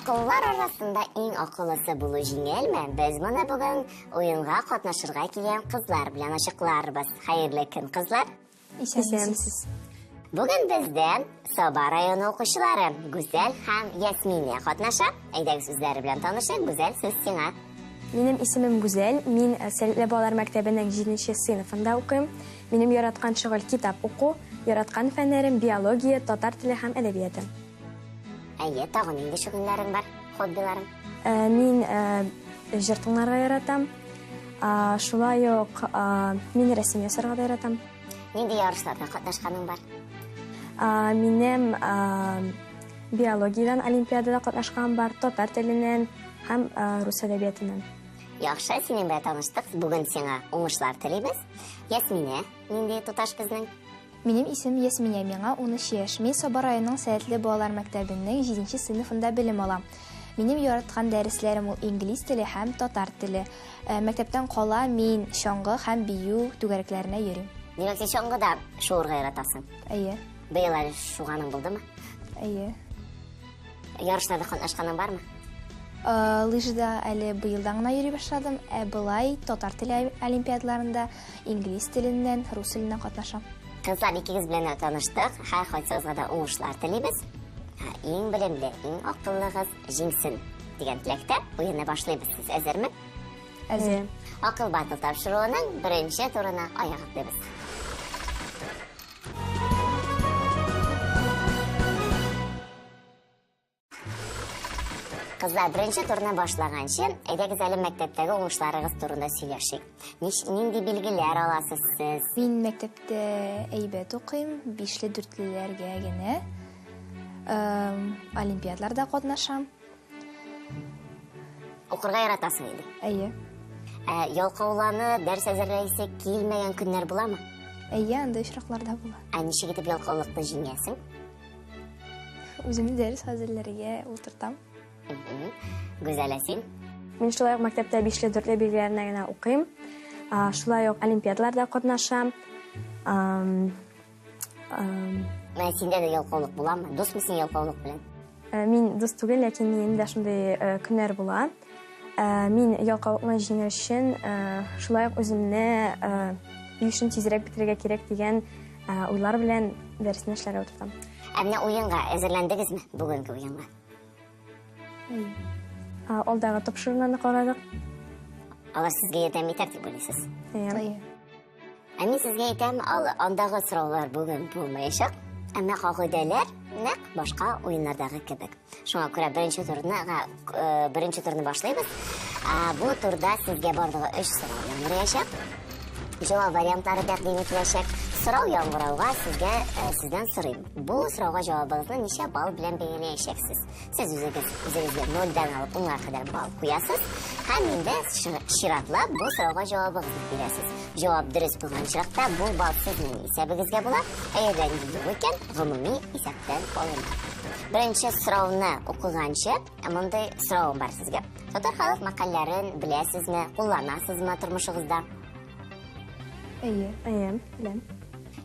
Акыллар арасында иң акыллысы булу җиңелме? Без моны бүген уенга катнашырга килгән кызлар белән ачыкларбыз. Хәерле көн, кызлар! Исәнмесез. Бүген бездә Саба районы укучылары Гүзәл һәм Ясминә катнаша. Әйдәгез үзләре белән танышыйк. Гүзәл, сүз сиңа. Минем исемем Гүзәл. Мин э, Сәләтле балалар мәктәбенең 7 сыйныфында укыйм. Минем яраткан шөгыль китап уку, яраткан фәннәрем биология, татар теле һәм әдәбияты. Әйе, тагын нинди шөгыльләрең бар, хоббиларың? Э, мин э, җыр тыңларга яратам. Шулай ук мин рәсем ясарга да яратам. Нинди ярышларда катнашканың бар? Минем биологиядән олимпиадада катнашканым бар, татар теленнән һәм рус әдәбиятыннан. Яхшы, синең белән таныштык. Бүген сиңа уңышлар телибез. Ясминә, нинди туташ безнең? Минем исемем Ясминә, миңа 13 яшь. Мин Саба районының Сәләтле балалар мәктәбенең 7 сыйныфында белем алам. Минем яраткан дәресләрем ул инглиз теле һәм татар теле. Э, мәктәптән кала мин чаңгы һәм бию түгәрәкләренә йөрим. Димәк, син чаңгыда шуырга яратасың? Әйе. Быел әле шуганың булдымы? Әйе. Ярышларда катнашканың бармы? Э, лыжада әле быелдан гына йөри башладым. Ә былай татар теле олимпиадаларында инглиз теленнән, рус теленнән катнашам. Кызлар, икегез белән дә таныштык. Һәр кайсыгызга да уңышлар телибез. Иң белемле, иң акыллыгыз җиңсен дигән теләктә уенны башлыйбыз. Сез әзерме? Әзер. Акыл батыл тапшыруының беренче турына аяк атлыйбыз. Кызлар, беренче турны башлаганчы, әйдәгез әле мәктәптәге уңышларыгыз турында сөйләшик. Нич, нинди билгеләр аласыз сез? Мин мәктәптә әйбәт укыйм, бишле дүртлеләргә генә. Олимпиадларда катнашам. Укырга яратасың инде. Әйе. Ә, ялкауланып, дәрес әзерләйсе килмәгән көннәр буламы? Әйе, андый очракларда була. Ә ничек итеп ялкаулыкны җиңәсең? Үземне дәрес хәзерләргә утыртам. Гүзәл, ә син? Мин шулай ук мәктәптә бишле дүртле билгеләренә генә укыйм. Шулай ук олимпиадаларда катнашам. Менә синдә дә ялкаулык буламы? Дусмы син ялкаулык белән? Э, мин дус түгел, ләкин минем дә шундый э, көннәр була. Э, мин ялкаулыкны җиңү өчен шулай ук үземне өй эшен тизрәк бетерергә кирәк дигән уйлар белән дәресне эшләргә утыртам. Ә менә уенга әзерләндегезме бүгенге уенга? Алдагы тапшыруларны карадык. Алар сезгә ярдәм итәр дип уйлыйсыз? Әйе. Ә мин сезгә әйтәм, андагы сораулар бүген булмаячак. Әмма кагыйдәләр нәкъ башка уеннардагы кебек. Шуңа күрә беренче турны, э, беренче турны башлыйбыз. Бу турда сезгә барлыгы 3 сорау яңгыраячак. Җавап вариантлары тәкъдим ителәчәк. Сорау яңгырауга сезгә э, сездән сорыйм. Бу сорауга җавабыгызны ничә балл белән бәяләячәксез? Сез үзегез үзегезгә 0-дән алып 10-га кадәр балл куясыз һәм инде чиратлап бу сорауга җавабыгызны бирәсез. Җавап дөрес булган очракта бу балл сезнең исәбегезгә була, әгәр дә инде юк икән, гомуми исәптән алына. Беренче сорауны укыганчы, мондый соравым бар сезгә. Татар халык мәкальләрен беләсезме, кулланасызмы тормышыгызда? Әйе. Әйе, беләм.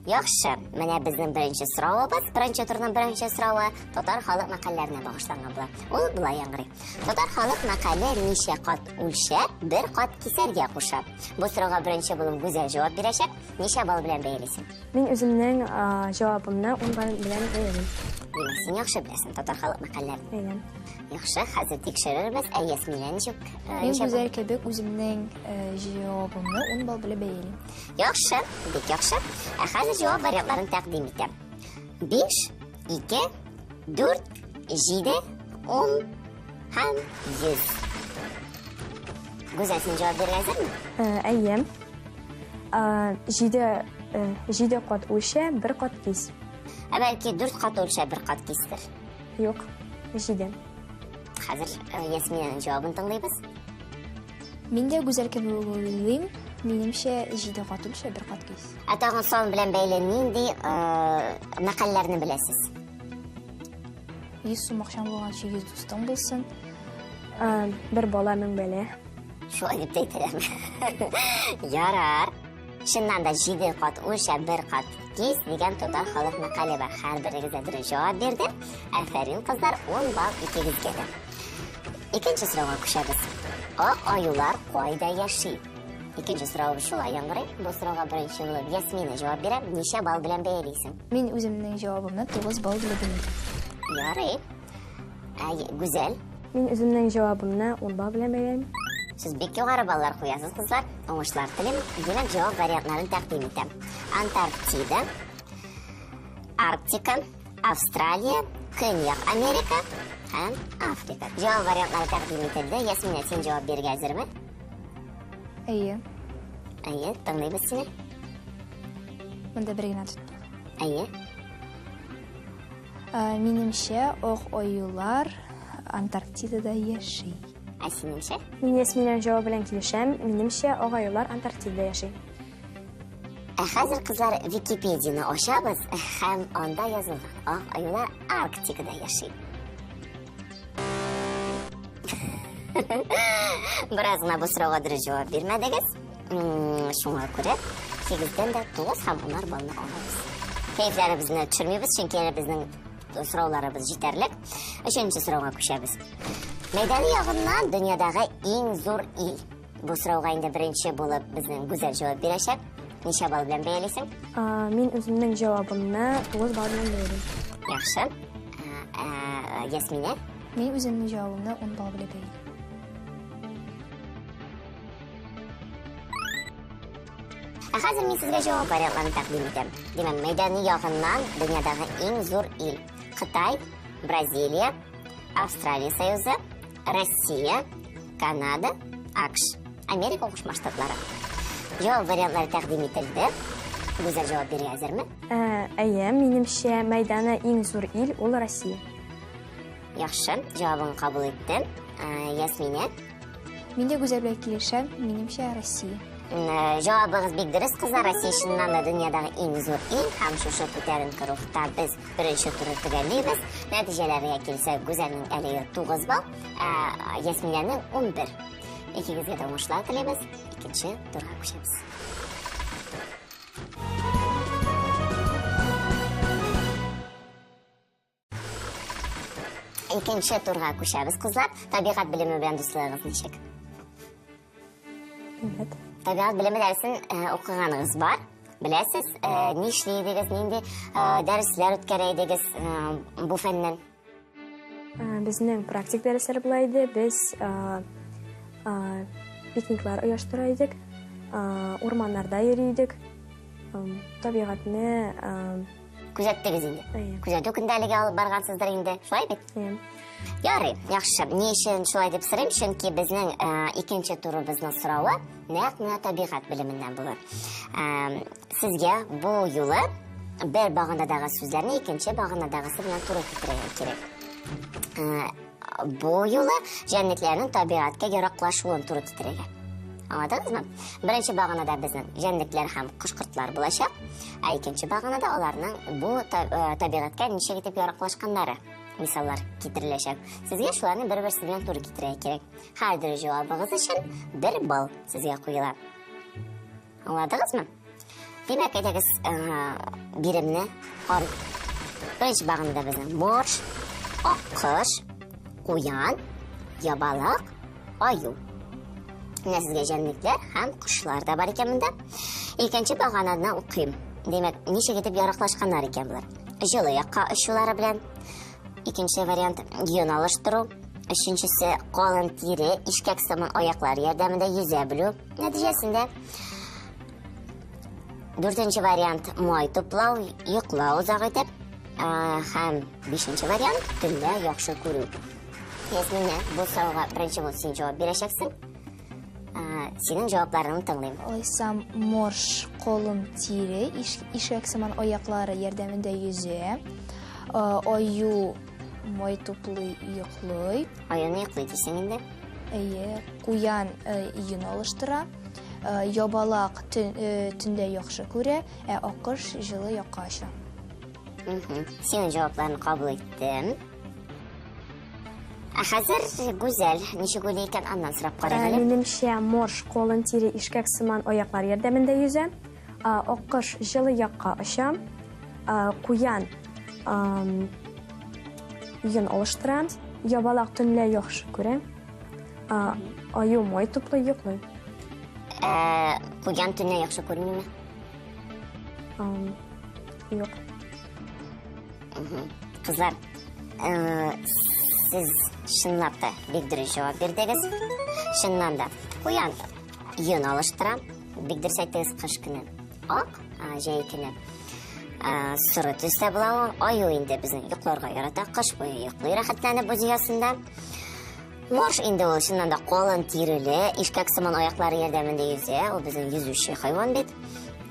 Яхшы, менә безнең беренче соравыбыз, беренче турның беренче соравы татар халык мәкальләренә багышланган була. Ул болай яңгырый. Татар халык мәкале ничә кат үлчәп, бер кат кисәргә куша. Бу сорауга беренче булып Гүзәл җавап бирәчәк. Ничә балл белән бәялисең? Мин үземнең җавабымны 10 балл белән бәялим. Димәк, син яхшы беләсең татар халык мәкальләрен. Әйе. Яхшы, хәзер тикшерербез. Ә Ясминә ничек? Мин Гүзәл кебек үземнең җавабымны 10 балл белән бәялим. Яхшы, бик яхшы. Ә хәзер җавап вариантларын тәкъдим итәм. 5, 2, 4, 7, 10 һәм 100. Гүзәл, син җавап бирергә әзерме? Әйе. Җиде, җиде кат үлчә, бер кат кис. Ә бәлки дүрт кат үлчә, бер кат кистер? Юк, җиде. Хәзер Ясминаның җавабын тыңлыйбыз. Мин дә Гүзәл кебек уйлыйм. Минемчә, җиде кат үлчә, бер кат кис. Ә тагын сан белән бәйле нинди мәкальләрне беләсез? 100 сум акчаң булганчы 100 дустың булсын. Бер бала мең бәла. Шулай дип тә әйтәләрме? Ярар. Чыннан да җиде кат үлчә, бер кат кис дигән татар халык мәкале бар. Һәрберегез дә дөрес җавап бирде. Афәрин, кызлар, 10 балл икегезгә дә. Икенче сорауга күчәбез. Ак аюлар кайда яши? Икенче соравыбыз шулай яңгырый. Бу сорауга беренче булып Ясмина җавап бирә. Ничә балл белән бәялисең? Мин үземнең җавабымны 9 балл белән бәялим. Ярый. Ә, Гүзәл, Мин үземнең җавабымны 10 балл белән бәялим. Сез бик югары баллар куясыз, кызлар. Уңышлар телим. Димәк, җавап вариантларын тәкъдим итәм. Антарктида, Арктика, Австралия, Көньяк Америка һәм Африка. Җавап вариантлары тәкъдим ителде. Ясминә, син җавап бирергә әзерме? Әйе. Әйе, тыңлыйбыз сине. Монда бер генә тоттык. Әйе. Минемчә, ак аюлар Антарктидада яши. Ә синеңчә? Мин Ясминәнең җавабы белән килешәм. Минемчә, ак аюлар Антарктидада яши. Ә хәзер, кызлар, Википедияне ачабыз һәм анда язылган ак аюлар Арктикада яши. Бераз гына бу сорауга дөрес җавап бирмәдегез. Шуңа күрә 8-дән дә 9 һәм 10 баллны алабыз. Кәефләребезне төшермибез, чөнки әле безнең сорауларыбыз җитәрлек. Өченче сорауга күчәбез. Мәйданы ягыннан дөньядагы иң зур ил. Бу сорауга инде беренче булып безнең Гүзәл җавап бирәчәк. Ничә балл белән бәялисең? Мин үземнең җавабымны 9 балл белән бәялим. Яхшы. Ясминә? Мин үземнең җавабымны 10 балл белән бәялим. Ә хәзер мин сезгә җавап вариантларын тәкъдим итәм. Димәк, мәйданы ягыннан дөньядагы иң зур ил: Кытай, Бразилия, Австралия Союзы, Россия, Канада, АКШ, Америка Кушма Штатлары. Җавап вариантлары тәкъдим ителде. Гүзәл җавап бирергә әзерме? Әйе, минемчә, мәйданы иң зур ил ул Россия. Яхшы, җавабын кабул иттем. Ясминә? Мин дә Гүзәл белән килешәм, минемчә, Россия. Җавабыгыз бик дөрес, кызлар. Россия чыннан да дөньядагы иң зур ил һәм шушы күтәренке рухта без беренче турны төгәллибез. Нәтиҗәләргә килсәк, Гүзәлнең әлеге 9 балл, ә Ясминәнең 11. Икегезгә дә уңышлар телибез. Икенче турга күчәбез. Икенче турга күчәбез, кызлар. Табигать белеме белән дуслыгыгыз ничек? Әйбәт. Табигать белеме дәресен укыганыгыз бар. Беләсез, нишли идегез, нинди дәресләр үткәрә идегез бу фәннән? Безнең практик дәресләр була иде. Без пикниклар оештыра идек, урманнарда йөри идек. Табигатьне күзәттегез инде. Әйе. Күзәтү көндәлеге алып баргансыздыр инде. Шулай бит? Әйе. Ярый, яхшы. Ни өчен шулай дип сорыйм? Чөнки безнең икенче турыбызның соравы нәкъ менә табигать белеменнән булыр. Сезгә бу юлы бер баганадагы сүзләрне икенче баганадагысы белән туры китерергә кирәк. Бу юлы җәнлекләрнең табигатькә яраклашуын туры китерергә. Аңладыгызмы? Беренче баганада безнең җәнлекләр һәм кош-кортлар булачак, ә икенче баганада аларның бу табигатькә ничек итеп яраклашканнары мисаллар китереләчәк. Сезгә шуларны бер-берсе белән туры китерергә кирәк. Һәр дөрес җавабыгыз өчен бер балл сезгә куела. Аңладыгызмы? Димәк, әйдәгез, биремне карыйк. Беренче баганада безнең морж, аккош, куян, ябалак, аю. Менә сезгә җәнлекләр һәм кошлар да бар икән монда. Икенче багананы укыйм. Димәк, ничек итеп яраклашканнар икән болар? Җылы якка очулары белән. Икенче вариант йон алыштыру. Өченчесе калын тире, ишкәк сыман аяклар ярдәмендә йөзә белү нәтиҗәсендә. Дүртенче вариант май туплау, йоклау озак итеп. Һәм бишенче вариант төнлә яхшы күрү. Ясминә, бу сорауга беренче булып син җавап бирәчәксең. Синең җавапларыңны тыңлыйм. Алайсам, морж колын тире, ишәк сыман аяклары ярдәмендә йөзә. Аю май туплый, йоклый. Аюны йоклый дисең инде. Әйе, куян йон алыштыра. Ябалак төндә яхшы күрә, ә аккош җылы якка оча. Синең җавапларны кабул иттем. Ә хәзер Гүзәл ничек уйлый икән, аннан сорап карыйк әле. Минемчә, морж колын тире ишкәк сыман аяклар ярдәмендә йөзә. Аккош җылы якка оча. Куян йон алыштыра. Ябалак төнлә яхшы күрә. Аю май туплый, йоклый. Ә, куян төнлә яхшы күрмиме? Юк. Кызлар, сез чынлап та бик дөрес җавап бирдегез. Чыннан да, куян йон алыштыра. Бик дөрес әйттегез, кыш көне ак, җәй көне соры төстә була ул. Аю инде безнең йокларга ярата, кыш буе йоклый рәхәтләнеп үз оясында. Морж инде ул чыннан да калын тиреле, ишкәк сыман аяклары ярдәмендә йөзә, ул безнең йөзүче хайван бит.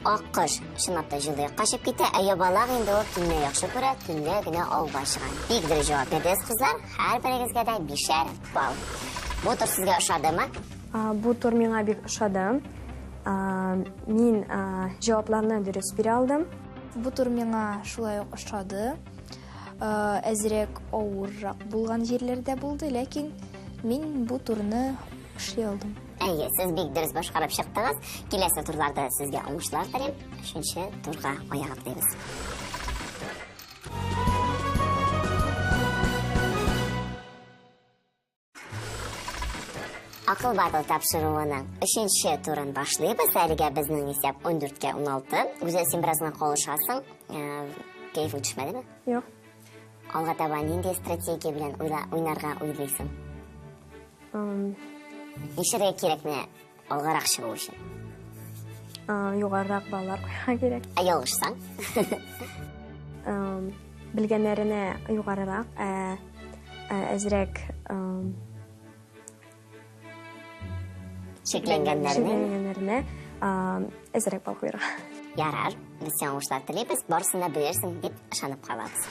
Аккош чынлап та җылы якка очып китә, ә ябалак инде ул төнне яхшы күрә, төнлә генә ауга чыга. Бик дөрес җавап бирдегез, кызлар. Һәрберегезгә дә бишәр балл. Бу тур сезгә ошадымы? Бу тур миңа бик ошады. Мин җавапларны дөрес бирә алдым. Бу тур миңа шулай ук ошады. Әзрәк авыррак булган җирләр дә булды, ләкин мин бу турны эшли алдым. Әйе, сез бик дөрес башкарып чыктыгыз. Киләсе турларда сезгә уңышлар телим. Өченче турга аяк атлыйбыз. Акыл батыл тапшыруының өченче турын башлыйбыз. Әлегә безнең исәп 14-кә 16. Гүзәл, син бераз гына калышасың. Кәефең төшмәдеме? Юк. Алга таба нинди стратегия белән уйнарга уйлыйсың? Нишләргә кирәк менә алгарак чыгу өчен? Югарырак баллар куярга кирәк. Ә ялгышсаң? Белгәннәренә югарырак, ә әзрәк шикләнгәннәренә әзрәк балл куярга. Ярар, без сиңа уңышлар телибез, барысын да белерсең дип ышанып калабыз.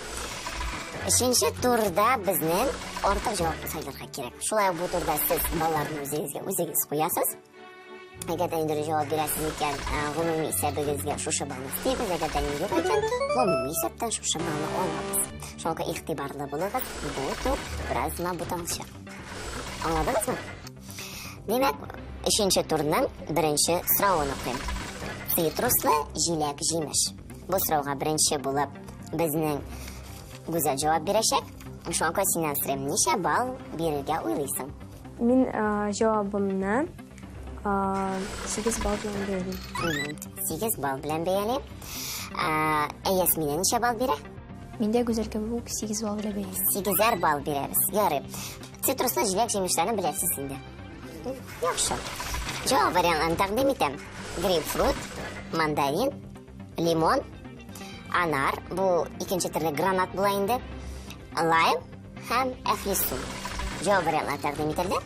Өченче турда безнең артык җавапны сайларга кирәк. Шулай ук бу турда сез балларны үзегезгә үзегез куясыз. Әгәр дә инде җавап бирәсез икән, гомуми исәбегезгә шушы баллны өстибез, әгәр дә юк икән, гомуми исәптән шушы баллны алабыз. Шуңа күрә игътибарлы булыгыз, бу тур бераз гына буталчык. Аңладыгызмы? Димәк, өченче турның беренче соравын укыйм. Цитруслы җиләк-җимеш. Бу сорауга беренче булып безнең Гүзәл җавап бирәчәк. Шуңа күрә синнән сорыйм, ничә балл бирергә уйлыйсың? Мин җавабымны 8 балл белән бәялим. 8 балл белән бәялим. Ә Ясминә ничә балл бирә? Мин дә Гүзәл кебек үк 8 балл белән бәялим. 8-әр балл бирәбез. Ярый. Цитруслы җиләк-җимешләрне беләсез инде. Яхшы. Җавап вариантларын тәкъдим итәм. Грейпфрут, мандарин, лимон, анар, бу икенче төрле гранат була инде, лайм һәм әфлисун. Җавап вариантлары тәкъдим ителде.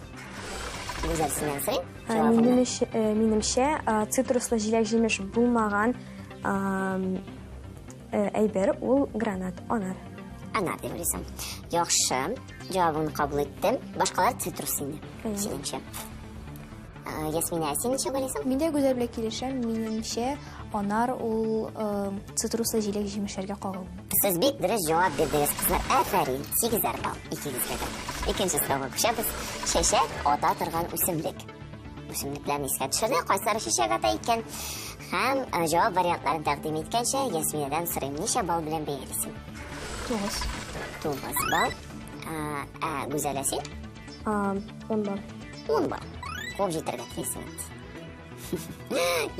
Гүзәл, синнән сорыйм. Минемчә, цитруслы җиләк-җимеш булмаган әйбер ул гранат, анар. Анар дип уйлыйсың. Яхшы, җавабыңны кабул иттем. Башкалар цитрус инде, синеңчә. Ясминә, син ничек уйлыйсың? Мин дә Гүзәл белән килешәм. Минемчә, анар ул цитруслы җиләк-җимешләргә кагылмый. Сез бик дөрес җавап бирдегез, кызлар. Афәрин, 8 балл икегезгә дә. Икенче сорауга күчәбез. Чәчәк ата торган үсемлек. Үсемлекләрне искә төшерде, кайсылары чәчәк ата икән? Һәм җавап вариантларын тәкъдим иткәнчә, Ясминәдән сорыйм, ничә балл белән бәялисең? 9. 9 балл. Ә Гүзәл, син? 10 балл. 10 балл. Куып җитәргә телисең инде.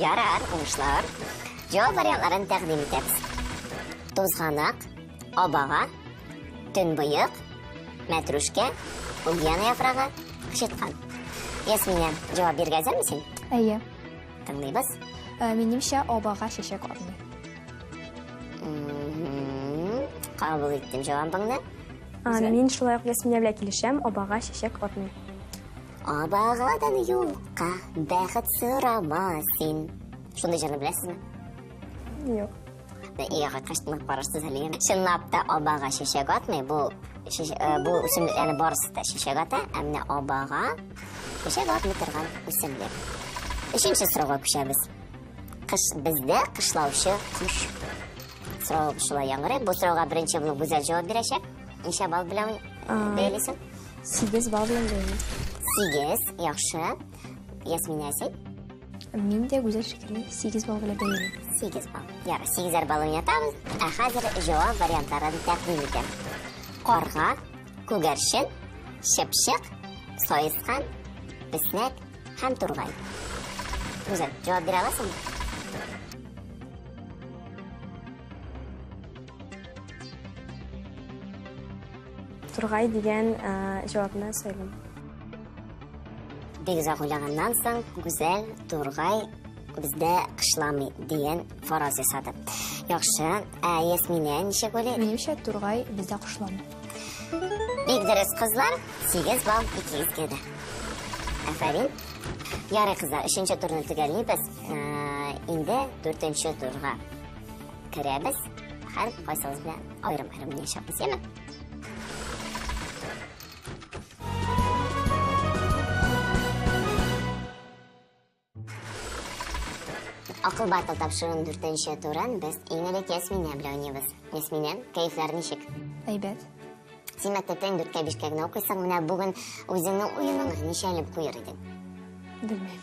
Ярар, уңышлар. Җавап вариантларын тәкъдим итәбез. Тузганак, абага, төнбоек, мәтрүшкә, ульяна яфрагы, кычыткан. Ясминә, җавап бирергә әзерме син? Әйе. Тыңлыйбыз. Минемчә, абага чәчәк атмый. Кабул иттем җавабыңны. Мин шулай ук Ясминә белән килешәм, абага чәчәк атмый. Абагадан юкка бәхет сорама син. Шундый җырны беләсезме? Юк. Өйгә кайткач тыңлап карарсыз әле. Чынлап та абага чәчәк атмый. Бу үсемлекләрнең барысы да чәчәк ата, ә менә абага чәчәк атмый торган үсемлек. Өченче сорауга күчәбез. Кыш бездә кышлаучы кош. Сорау шулай яңгырый. Бу сорауга беренче булып Гүзәл җавап бирәчәк. Ничә балл белән бәялисең? 8 балл белән бәялим. 8, яхшы. Ясминә, син? Мин дә Гүзәл шикелле 8 балл белән бәялим. 8 балл. Ярар, 8 балл уйнатабыз. Ә хәзер җавап вариантларын тәкъдим итәм. Карга, күгәрчен, чыпчык, саескан, Песнәк һәм тургай. Гүзәл, җавап бирә аласыңмы? Тургай дигән җавапны сайлыйм. Бик озак уйлаганнан соң, Гүзәл тургай бездә кышламый дигән фараз ясады. Яхшы, ә Ясминә ничек уйлый? Минемчә, тургай бездә кышламый. Бик дөрес, кызлар, 8 балл икегезгә дә. Афәрин. Ярый, кызлар, өченче турны төгәллибез. Инде дүртенче турга керәбез. Һәр кайсыбыз белән аерым-аерым уйнаячакбыз, яме? Акыл батыл тапшыруның дүртенче турын без иң элек Ясминә белән уйныйбыз. Ясминә, кәефләр ничек? Әйбәт. Син мәктәптә инде дүрткә бишкә генә укыйсың, менә бүген үзеңнең уеныңа ничәлеп куер идең? Белмим.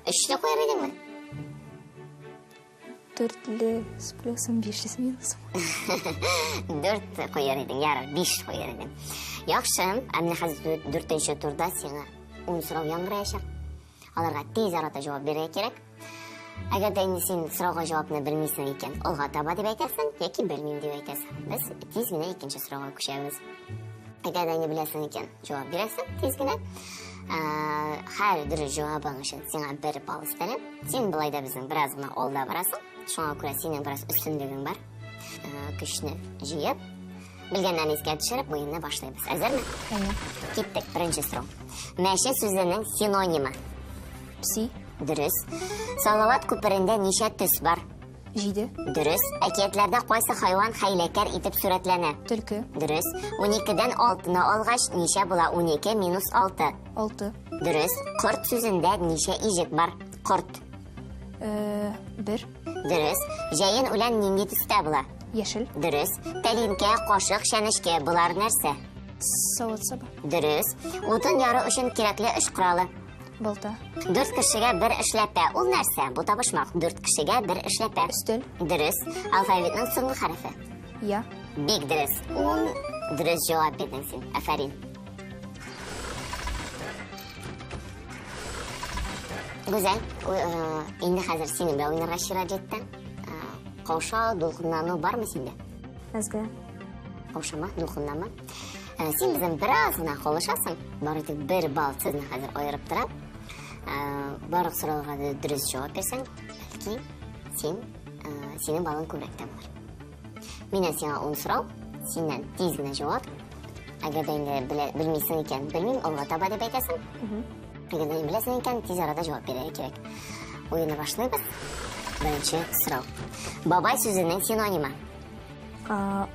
Өчле куер идеңме? Дүртле с плюсом, бишле с минусом. Дүрт куер идең, ярар, биш куер идең. Яхшы, ә менә хәзер дүртенче турда сиңа ун сорау яңгыраячак. Аларга тиз арада җавап бирергә кирәк. Әгәр дә инде син сорауга җавапны белмисең икән, алга таба дип әйтәсең, яки белмим дип әйтәсең. Без тиз генә икенче сорауга күчәбез. Әгәр дә инде беләсең икән, җавап бирәсең тиз генә. Һәр дөрес җавабың өчен сиңа бер балл өстәлә. Син болай да безнең бераз гына алда барасың. Шуңа күрә синең бераз өстенлегең бар. Көчне җыеп, белгәннәрне искә төшереп, уенны башлыйбыз. Әзерме? Әйе. Киттек. Беренче сорау. Мәче сүзенең синонимы? Пси. Дөрес. Салават күперендә ничә төс бар? Җиде. Дөрес. Әкиятләрдә кайсы хайван хәйләкәр итеп сурәтләнә? Төлке. Дөрес. 12-дән 6-ны алгач, ничә була? 12 минус 6. 6. Дөрес. Корт сүзендә ничә иҗек бар? Корт. 1. Дөрес. Җәен үлән нинди төстә була? Яшел. Дөрес. Тәлинкә, кашык, чәнечке болар нәрсә? Савыт-саба. Дөрес. Утын яру өчен кирәкле эш коралы. Балта. Дүрт кешегә бер эшләпә. Ул нәрсә? Бу табышмак. Дүрт кешегә бер эшләпә. Өстәл. Дөрес. Алфавитның соңгы хәрефе. Я. Бик дөрес. Ун дөрес җавап бирдең син. Афәрин. Гүзәл, инде хәзер синең белән уйнарга чират җитте. Каушау, дулкынлану бармы синдә? Әзгә. Каушама, дулкынланма. Син бездән бераз гына калышасың. Бары тик бер балл сезне хәзер аерып тора. Барлык сорауларга да дөрес җавап бирсәң, бәлки син, синең балың күбрәк тә булыр. Миннән сиңа 10 сорау, синнән тиз генә җавап. Әгәр дә инде белмисең икән, белмим, алга таба дип әйтәсең. Әгәр дә беләсең икән, тиз арада җавап бирергә кирәк. Уенны башлыйбыз. Беренче сорау. Бабай сүзенең синонимы?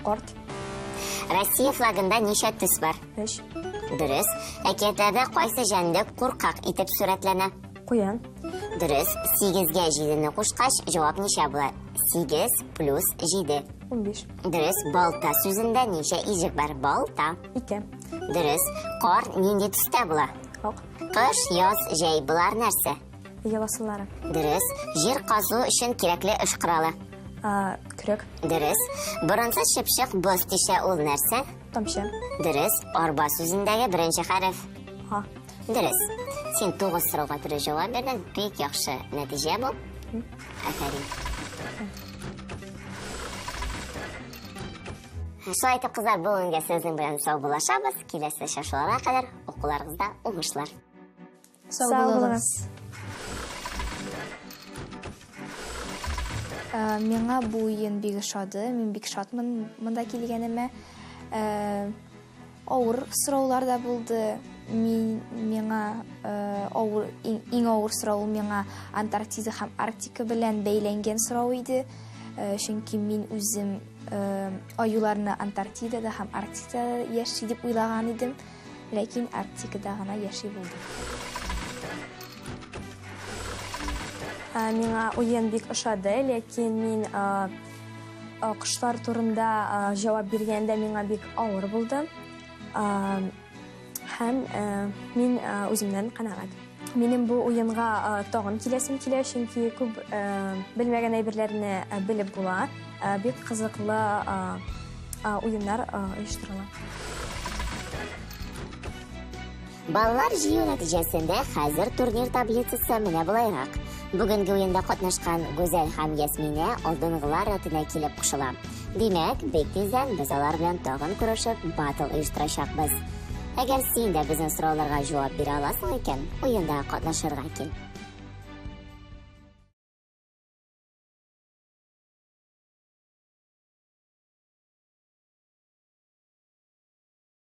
Корт. Россия флагында ничә төс бар? Өч. Дөрес. Әкиятләрдә кайсы җәнлек куркак итеп сурәтләнә? Куян. Дөрес. 8-гә 7-не кушкач, җавап ничә була? 8 плюс 7. 15. Дөрес. Балта сүзендә ничә иҗек бар? Балта. 2. Дөрес. Кар нинди төстә була? Ак. Кыш, яз, җәй болар нәрсә? Еласылары. Дөрес. Җир казу өчен кирәкле эш коралы. Көрәк. Дөрес. Борынсыз чыпчык боз тишә ул нәрсә? Тамчы. Дөрес. Арба сүзендәге беренче хәреф. А. Дөрес. Син 9 сорауга дөрес җавап бирдең. Бик яхшы нәтиҗә бу. Афәрин. Шулай итеп, кызлар, бүгенгә сезнең белән саубуллашабыз. Киләсе очрашуларга кадәр укуларыгызда уңышлар. Сау Сау булыгыз. булыгыз. Миңа бу уен бик ошады. Мин бик шатмын монда килгәнемә. Авыр сораулар да булды. Мин миңа авыр, иң авыр сорау миңа Антарктида һәм Арктика белән бәйләнгән сорау иде. Чөнки мин үзем аюларны Антарктидада һәм Арктикада яши дип уйлаган идем, ләкин Арктикада гына яши булдым. Миңа уен бик ошады, ләкин мин кошлар турында җавап биргәндә миңа бик авыр булды. Һәм мин үземнән канәгать. Минем бу уенга тагын киләсем килә, чөнки күп белмәгән әйберләрне белеп була. Бик кызыклы уеннар оештырыла. Баллар җыю нәтиҗәсендә хәзер турнир таблицасы менә болайрак. Бүгенге уенда катнашкан Гүзәл һәм Ясминә алдынгылар рәтенә килеп кушыла. Димәк, бик тиздән без алар белән тагын күрешеп, батл оештырачакбыз. Әгәр син дә безнең сорауларга җавап бирә аласың икән, уенда катнашырга кил.